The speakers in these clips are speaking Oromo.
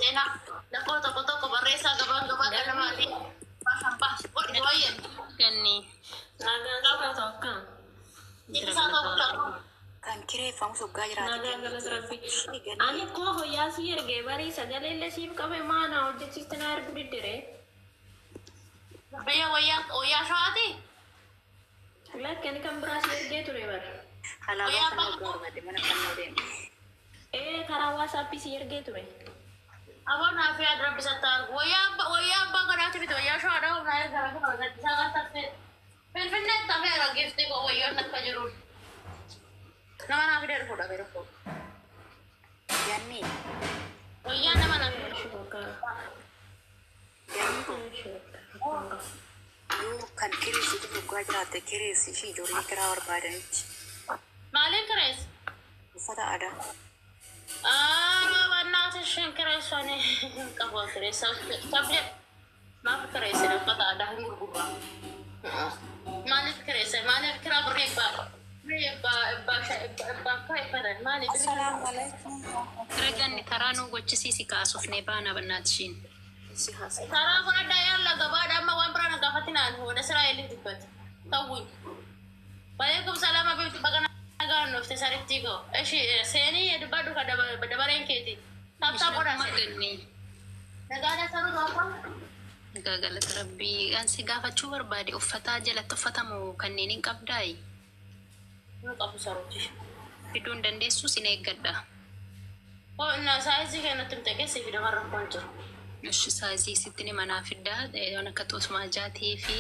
Seenaa lakkoo tokko tokko barreessaa gabaan gabaa ganamaati. Baashan baas godhi wayyee. Ganni. Nagaan sifaatu akkam? Isaa tokko tokko. Kan kireeffamu soggaa jiraate Nagaan galata rabbi. ganni. Ani koo hoyyaa sii ergee barii sagalee illee siif qabe maana hojjechiiste na ergu diddire. Biyya wayyaa wayyaa shawaati. Lakki ani kan biraa sii ergee ture bara. Alaabaa kana barbaade mana fannoo deema. Ee karaa waasaappii sii ergee ture. Aboo naaf yaad rabbi sattaan wayyaa abbaa wayyaa abbaa gadaati miti wayyaa shawaadhaa humnaa erga rabbi isaa gartaaffee. Finfinnee tafee gifti koo wayyoon akka jiru. Nama naaf fidee dhufuudha beeku. Ganni Wayyaa nama naaf fidee. ganni yoo kan kireessitu soggaa jiraatte kireessi ishee ijoollee kiraa barbaadanitti. Maaliin kireessa? Uffata aadaa. በእናትሽ kireessuun qabu kireessa sabje maaf kireessa uffata aadaa hin gurgurra maaliif kireessa maaliif kiraa birrii ibbaa birrii ibbaa ibbaa ibbaa akka ibbatan maaliif Assalamu alaikum. Ganni taraa nuu gochisiisi kaasufnee baana bannaatishiin. Si haasa'e. Karaa godhadhaa yaalla gabaadha amma waan biraa na gaafatinaan wada Israa'eliif dubbate ta'uun waalaikum salaam abibti baga nagaan dhufte saritti koo ishi seenii dubbadhu ka dabareen keeti taaptaa godhaa Ganni. nagaadha saruu tokko. Egaa galata rabbii. An si gaafachuu barbaade uffata jalatti uffatamu kanneen hin qabdaayi. Nu qabu saruuti. Fiduu hin dandeessu sin eeggadha. Na saayizii keenyatti himte keessi fi dabarra rakkoon jiru. Ishi saayizii sitti ni manaa fiddaa. Waan akka xuusmaajaatii fi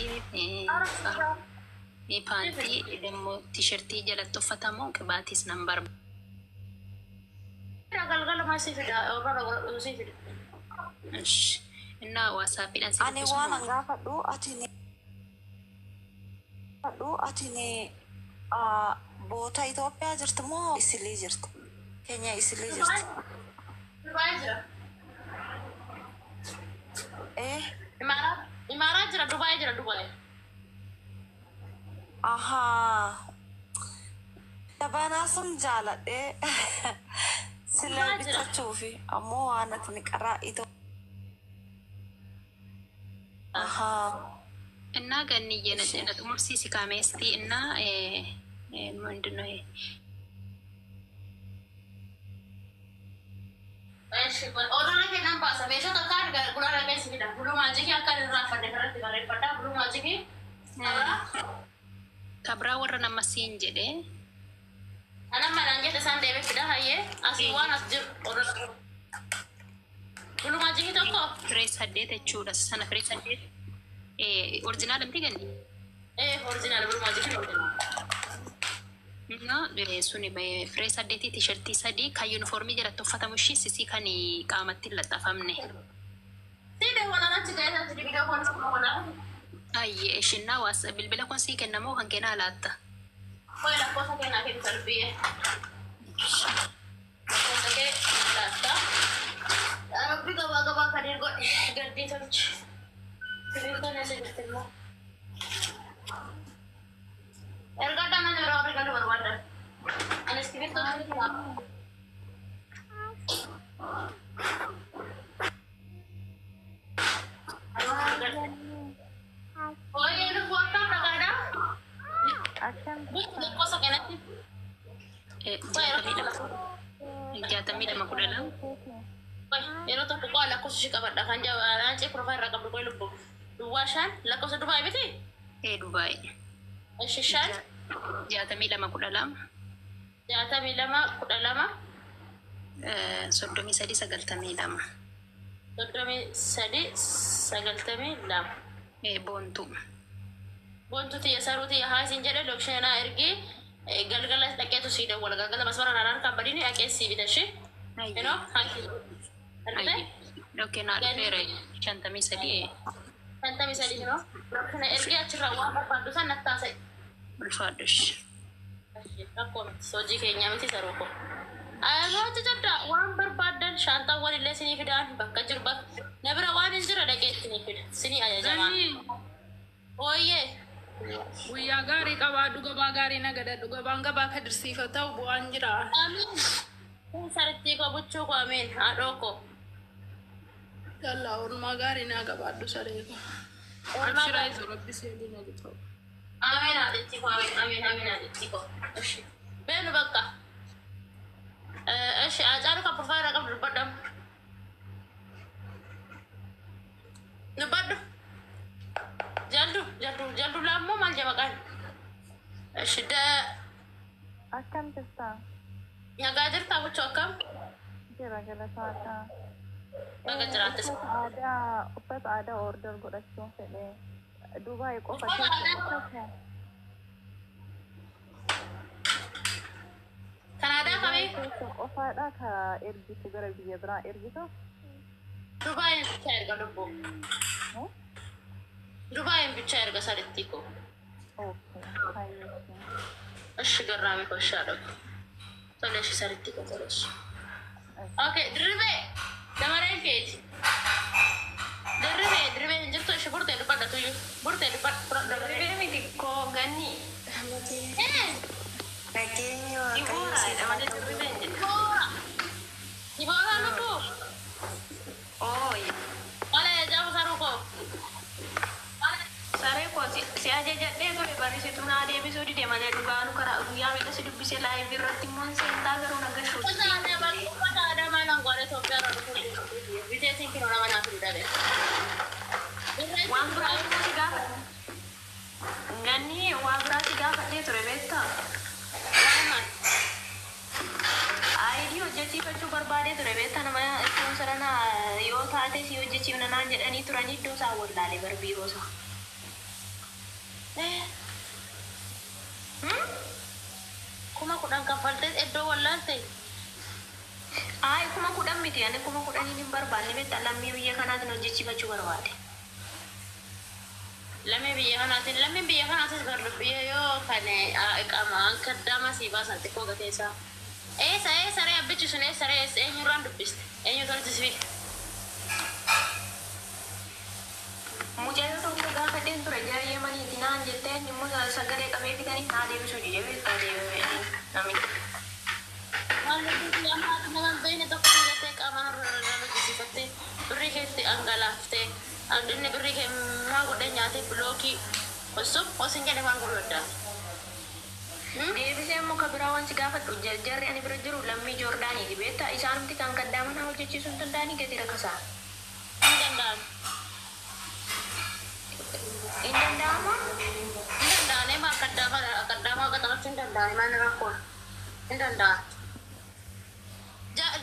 paantii immoo tiishartii jalatti uffatamu qibaatiis nan barbaada. Galgala maa si fida warra godhadhu si fida. Ishi innaa waasaappiidhaan si Ani waan an gaafadhu atini gaafadhu atini boota Itoophiyaa jirti moo isilii jirti? Keenya isilii jirti. Dubaay jira. Eh, Imaaraa Imaaraa jira Dubaay jira Dubaay. ahaa. Jabanaa sun jaaladhee sila Dubaay jira. bitachuufi ammoo waan atini qaraa Itoophiyaa. Ahaa. እና ገንዬ ነጥ ሙርሲ ሲካሜስቲ እና ምንድን ነው ይሄ? Oduu kennan baasa meeshaa takka gulaa keessa fida. Buluu maajikii akka irraa fadde irratti barreeffadha. Buluu maajikii. Kabraa warra nama siin jedhe. Anan manaan jette isaan deebee fida hayyee asii waan as jiru oduu. Buluu maajikii tokko. Firee saddeet jechuudha. Sana firee saddeet original miti ganni? Ee original buluu maajikii original. እና suni firee saddeetii tiishartii sadii kan yuunifoormii jalatti uffatamu ishii sisii kan qaamatti hin laxxafamne. Siidee walaan achi ga'ee achi dibidee koon walaa. Ayyee ishinnaa waas bilbila kun sii kennamoo kan kennaa laatta? Qoy lakkoofsa kennaa kennu salbiyyee. Lakkoofsa kee laatta. Rabbi gabaa gabaa kan godhe gaddii tolchi. Sibiiltoon eessa jirti immoo? Ergaa dhaan biraa warri galu barbaadan. Anis sibiiltoon Ooyee lubbuu akkam dhagaadhaa? Lakkoofsa kanatti. 62 12. Yeroo tokko qo'a lakkoofsa ishee qabadha kan jabaa profile irraa qabdu qo'i lubbuu. Duwwaa 5 lakkoofsa Dubaay miti? Ee Dubaay. Ishi 5. 62 12. 62 12. 33 92. 33 92. Ee Boontuu. Boontuu tiyya saruu tiyya haa isin jedhe lokshinaa ergii galgala dhaqeetu sii dawwala galgala masmara naannaan harkaan badini dhaqee sii bita ishee. Yeroo hanki. Argite? Okay, naa dhufeera 53. 53 yeroo lokshina ergii achirraa waan barbaaddu san nattaasa'e. Ulfaadhush. Rakkoo miti hojii keenya miti saruu koo. Ayyaanota jadda waan barbaaddan shaantaawwan illee sinii fidaan bakka jiru bakka na bira waan hin jira dhaqee sinii fida sinii ajajamaa. Ganni Ooyyee. Guyyaa gaarii qabaadhu, gabaa gaarii nagadadhu, gabaan gabaa kadirsiifa ta'u bu'aan jira. Amiin. Sarittii koo buchuu koo amiin haadhoo koo. Inshallah oolmaa gaarii naa qabaadhu saree ko. Oolmaa Abshiraa gaarii. isa rabbi seelii na ta'u. Amiin haadhitti koo, amiin, amiin, amiin haadhitti koo. Ishi. Beenu bakka. Ishi, Hacaalu kan profaayilaa qabdu dubbadhamu. Dubbadhu. Jaldu, jaldu, jaldu laammoo maal jee maqaan? Ishi, da Akkam jirta? Nagaa jirtaa buchoo akkam? Jira galataadha. Baga jiraattes. Uffata aadaa order godhachuun fedhe. Dubaay qofa Uffata keessa aadaa? uffata. Kan aadaa Dubaay kamii? keessa qofaadha ka ergitu gara biyya biraa ergitu. Dubaayin bichaa erga lubbuu. Eh? Dubaayin bichaa erga saritti koo. Okay. Hayyee. Ishi garraami koo ishaa dhagu. Tole ishi saritti koo tole ishi. Okay, dirribee damareen keeti. Dirribee dirribee hin jirtu ishi burtee dubbadha tuyyuu. Burtee dubbadha fudhadhu damaree. Dirribee miti koo ganni. Eh, Nageenyi Waaqayyo Dibooraadha siif haa malee ta'u. dirribee hin jedhu. Diboora. Diboora lubbuu. Ooyi. Wala jaafu saruu koo. Saree koo si ajajadhee ture barreessitu naa deebisuu dide malee dhugaanu karaa guyyaa meeqa si dubbise live irratti immoo hin seentaa garuu na gashuutti. Uffata aadaa maal uffata aadaa maal angoore Itoophiyaa irraa dhufuu biteetiin kinoo nama naaf hin dhabe. Waan biraa immoo si gaafa ganni waa biraa si gaafadhee ture beektaa? Waan maal? ID hojjechiifachuu barbaadee ture beektaa nama iddoon sana yoo taate si hojjechiifna naan jedhanii turanii iddoo isaa wallaale bar biiroo isaa. Eh, 10,000 kaffaltee iddoo wallaalte. Ayi 10,000 miti ani 10,000n hin barbaanne beektaa lammii biyya kanaatiin hojjechiifachuu barbaade. Lammii biyya kanaatiin lammiin biyya kanaatis bar biyya yoo kan iqamaan kaddaama sii baasan xiqqoo gateessaa. Eessa eessa ree abbichi sun eessa ree eessa eenyurraan dubbiste eenyu tolti sibiila. Mucayyoo tokko gaafadheen ture jara Yemaniiti naan jettee inni immoo sagalee qabee fidanii naa deebisuu dide beektaa deebisee namichi. Maal dubbisu amma ati nama hin beekne tokko jettee qaamaan irra hojjisiifattee birrii keetti dhangalaaftee inni birrii kee maa godhee nyaatee bilookii osoo osoo hin jedhe waan godhu addaa. Deebisee immoo ka biraa waan si gaafadhu jarri ani bira jiru lammii Joordaaniiti beektaa isaanumti kan kaddaama naa hojjechiisuu hin danda'anii gadi rakkasaa. Hin danda'amu. Hin danda'amaa? Hin danda'anii maal kaddaama kaddaama qaxarachuu hin danda'anii maal rakkoon hin danda'an.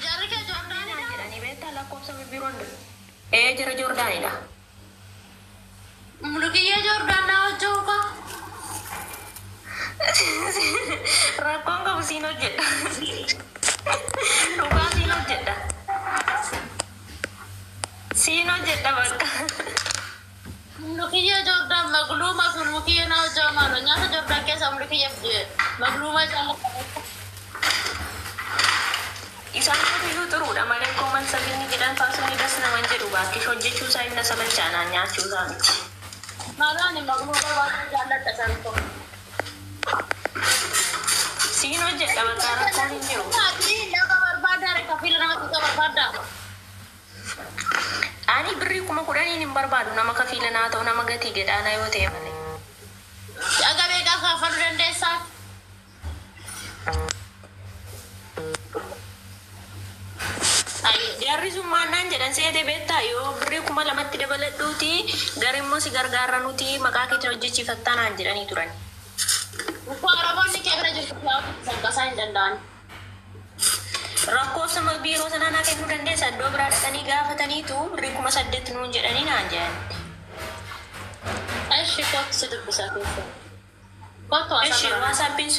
Jarri kee Naan Joordaanidha. jedhanii beektaa lakkoofsa biiroon ee jara Joordaanidha. Mulukiyyee Joordaan naa hojjetu kaa. Rakkoon qabu siin hojjedha. Dhugaa siin hojjedha. Siin hojjedha bakka. Mulukiyyee Joordaan magluuma fi mulukiyyee naa hojjetu maalo nyaata Joordaan keessa mulukiyyee magluuma jaalladha. Isaan iyyuu xuruudha malee kooman sabinni jedhan faasonni das naman jedhu baakkish hojjechuu isaa inni sabalchaanaan nyaachuu isaa miti. Maaloo ani magluuma baay'ee jaalladha isaan tokko. Siin hojjedha bakka rakkoon hin jiru. Nama barbaada kafiila nama xiqqaa barbaada. Ani birrii 10,000n hin barbaadu nama kafiila naa ta'u nama gatii gadhaanaa yoo ta'e malee. Aga meeqaa kaffaluu dandeessaa? Jarri sun maannaan jedhan seete beektaa yoo birrii 2,000tti dabaladhuuti gara immoo si gargaarra nuti maqaa keetiin hojjechiifattaa naan jedhanii turan. Uffaa Oromoonni kee bira jirtu saqqasaa hin danda'an. Rakkoo sama biiroo sanaa naa kennuu dandeessa iddoo biraa dhaqanii gaafataniitu birrii 8,000 nuun jedhanii naan jedhan. Ishi kootu si dubbisa keessa. Kootu Ishi haasaa WhatsAppiin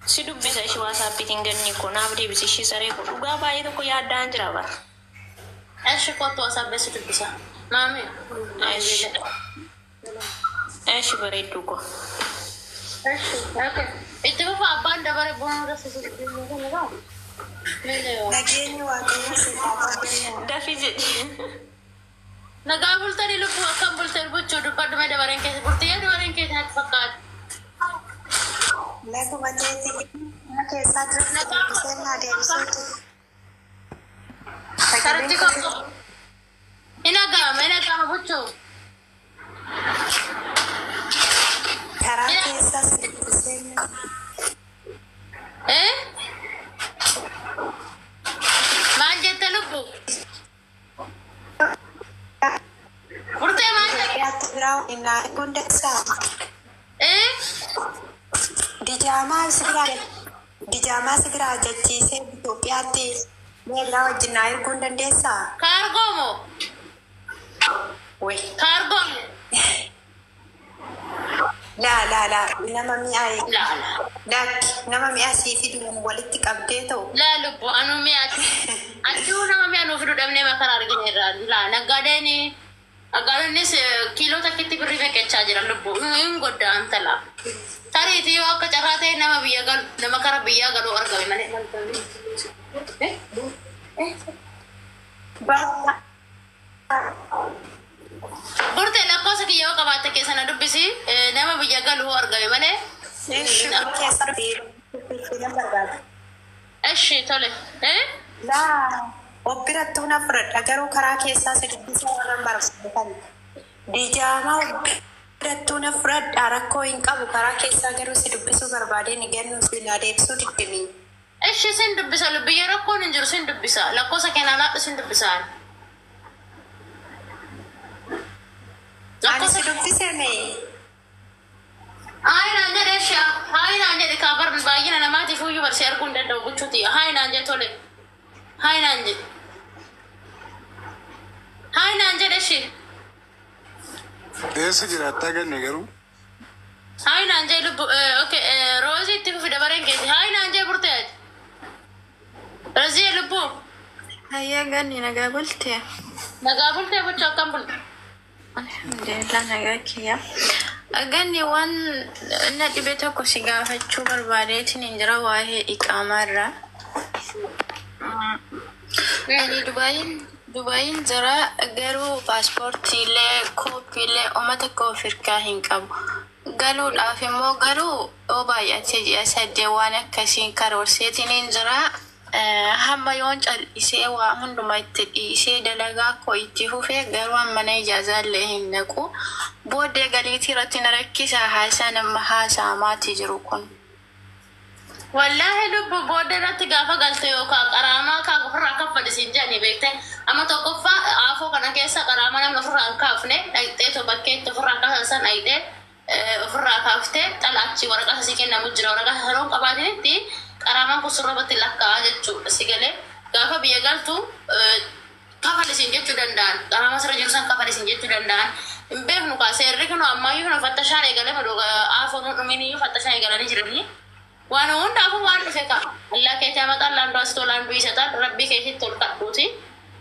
si dubbisa ishi WhatsAppiitiin ganni koo naaf deebisi ishii saree koo dhugaa baay'ee tokko yaaddaan jira bara. Ishi kootu WhatsAppii si dubbisa. Maami. Ishi. Ishi bareedduu koo. Ishi. Okay. Itti fufa abbaan dabare boonuu irra si dubbisa. Nageenyi Waaqayyo siif haa ta'u. Dafii jedhi. Nagaa bultanii lubbuu akkam bultee bulchuu dubbadhu mee dabareen keessa bultii dabareen keessa natti fakkaata. Naguma keetii mana keessaa jirtu dubbisee naa deebisuuti. Sarati Sagaleen koo. Eh? Maal jette lubbu? Burtee maal jette? Itoophiyaatti biraa innaa eeguun dansaa. Eh? Dijaamaa si biraa dijaamaa si biraa jechiisee Itoophiyaatti mee biraa wajjin naa erguu hin dandeessaa? Kaargoo moo? Wai. Kaargoo moo? Laa laa laa nama mi'a Laa laa. Lakki nama mi'a sii fiduun walitti qabdee ta'u. Laa lubbu anuu mi'a achuu nama mi'a nuu fiduu dhabnee makara argine irraa laa naggaadeen naggaadeenis kiiloo takkitti birrii meeqachaa jira lubbu hin godda antala. Tariitii yoo akka carraa ta'e nama biyya galu nama kara biyyaa galuu argame malee. Burtee lakkoofsa kiyya yoo qabaatte keessa na dubbisi nama biyya galuu argame malee. Keessa nan barbaada. Eshi tole. Laa of birattuu na fudhadha garuu karaa keessaa si dubbisuu warran barbaadu. Dijaamaa of birattuu na fudhadha rakkoo hin qabu karaa keessaa garuu si dubbisuu barbaadee ni gannu si na deebisuu diddimi. Eshi sin dubbisa lubbiyya rakkoon hin jiru sin dubbisa lakkoofsa keenyaa laadhu sin dubbisaan. Ani si dubbise mee? Hayi naan jedhe eshi hayi naan jedhe kaa bar baay'ina namaatiif iyyuu barsee arguu hin danda'u gochuuti hayi naan jedhe tole hayi naan jedhe hayi naan jedhe eshi Eessa jiraattaa ganne garuu? Hayi naan jedhe lubbu okay roozii itti fufi dabareen keeti hayi naan jedhe burtee ati roozii lubbu. Hayyaa ganni nagaa bultee. Nagaa bultee bulcha akkam bulte? Alhamdulillah nagaa kiyya. Ganni waan na dhibe tokko si gaafachuu barbaadeetiin hin jira waa'ee iqaamaa irraa. Ani Dubaayin jira garuu paaspoortiilee kooppiilee oma tokko of harkaa hin qabu. Galuudhaaf immoo garuu yoo baay'ate ji'a 8 waan akkasiin karoorseetiin hin jira. Hamma yoon cal'isee waa hunduma itti dhiisee dalagaa koo itti fufee garuu mana ijaazaallee hin naqu. Booddee galiitii irratti na rakkisa haasaa nama haasa'amaati jiru kun. Wallaahi lubbu booda irratti gaafa galte yookaan qaraamaa kaa ofirraa kaffali siin jedhanii beekte amma tokkoffaa aafoo kana keessa qaraamaa namni ofirraa hin kaafne dhaqxee to bakkeetti ofirraa kaasan san dhaqxee ofirraa kaaftee xala achi waraqaa sii kennamu jira waraqaa sana hin qabaatinitti qaraamaan kun sirrabatti lakkaa'aa jechuudha si galee gaafa biyya galtu kafali siin jechuu danda'an qaraamaa sirra jiru san kafali siin jechuu danda'an hin beeknu kaa seerri kun ammayyuu kun fattashaan eegalee aafoo nu dhuminiyyuu fattashaan eegalanii jiranii. Waan hundaafuu waan dhufe ka Allah keetii amaxaan laandoo as tolaan du'isataan rabbii keetitti ol kadhuuti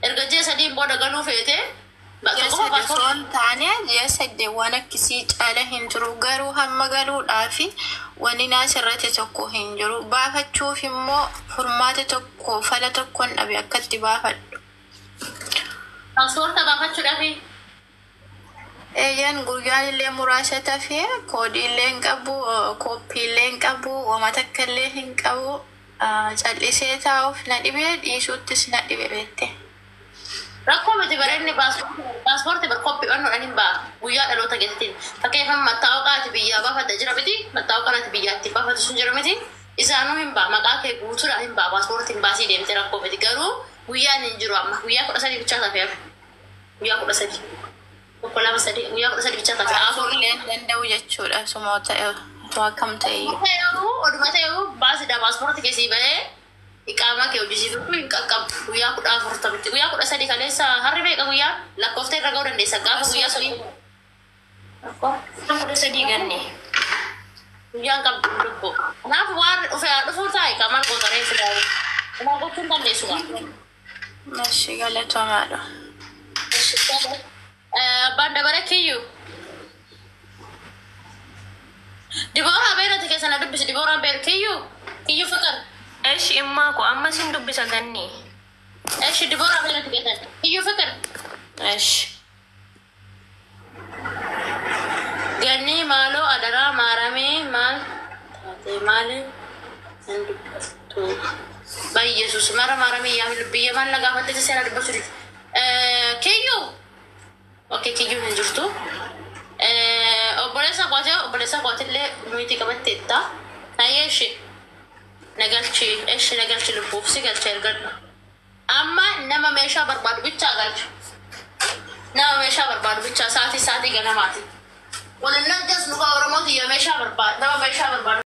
erga ji'a sadiin booda galuu feete Ji'a 3 osoo hin taane ji'a 8 waan akkasii caala hin jiru garuu hamma galuudhaafi wanni naasirratti tokko hin jiru baafachuuf immoo furmaata tokko fala tokkoon dhabe akkatti baafadhu. Paaspoorta baafachuudhaafi. Eeyyaan guyyaan illee muraasa tafee koodii illee hin qabu kooppii illee hin qabu wama takka illee hin qabu cal'isee taa'uuf na dhibee dhiisuuttis na dhibe beekte. Rakkoo miti bareedni paaspoortii bar koppii onnuudhaan hin ba'a guyyaa dhaloota keessatti fakkeenyaaf mattaa'oqaa ati biyyaa baafatte jira miti mattaa'oqaan ati biyyaatti baafatu sun jira miti isaanuu hin ba'a maqaa kee guutuudhaan hin ba'a paaspoortiin baasii deemte rakkoo miti garuu guyyaan hin jiru amma guyyaa 13 bichaa tafee guyyaa 13 1 2 3 guyyaa 13 bichaa tafee Baasuu illee hin danda'u jechuudha suma ta'e otoo akkam ta'e iyyuu. Oduma ta'e baasidha paaspoortii keessii bahee iqaamaa kee hojjisiifatu hin qaqqabu guyyaa 14 taphatti guyyaa 13 kaleessa harri meeqa guyyaa lakkoofta irra ga'uu dandeessa gaafa guyyaa 30. 13 ganne. Guyyaan qabdu lubbu. Kanaaf waan dhufee haa dhufuu taa'e qamaan gootaree fidaa. Kanaa gochuu hin dandeessu gaa. Eshi galatoomaadha. Abbaan dabare kiyyuu. Dibooraa beerati keessa na dubbisi dibooraan beeru kiyyuu kiyyuu fikir. Eshi immaa ko amma sin dubbisa ganni. Eshi diboora beerati keessa kiyyuu fikir. Eshi. Ganni maaloo adaraa maaramee maal taate maali hin dubbattu. Bayyesuus mara maaramee yaa lubbiyya maal na gaafatte seera dubbachuu dide. Kiyyuu. Okay kiyyuun hin jirtu. Obboleessa qootee obboleessa qootillee miitii qabatteetta. Hayyee ishee nagalchi ishee nagalchi lubbuuf si galcha ergadhu. Amma nama meeshaa barbaadu bichaa galchu. Nama meeshaa barbaadu bichaa sa'aatii sa'aatii ganamaati. Waliin ajjas muka Oromooti yaa meeshaa barbaadu nama meeshaa barbaadu.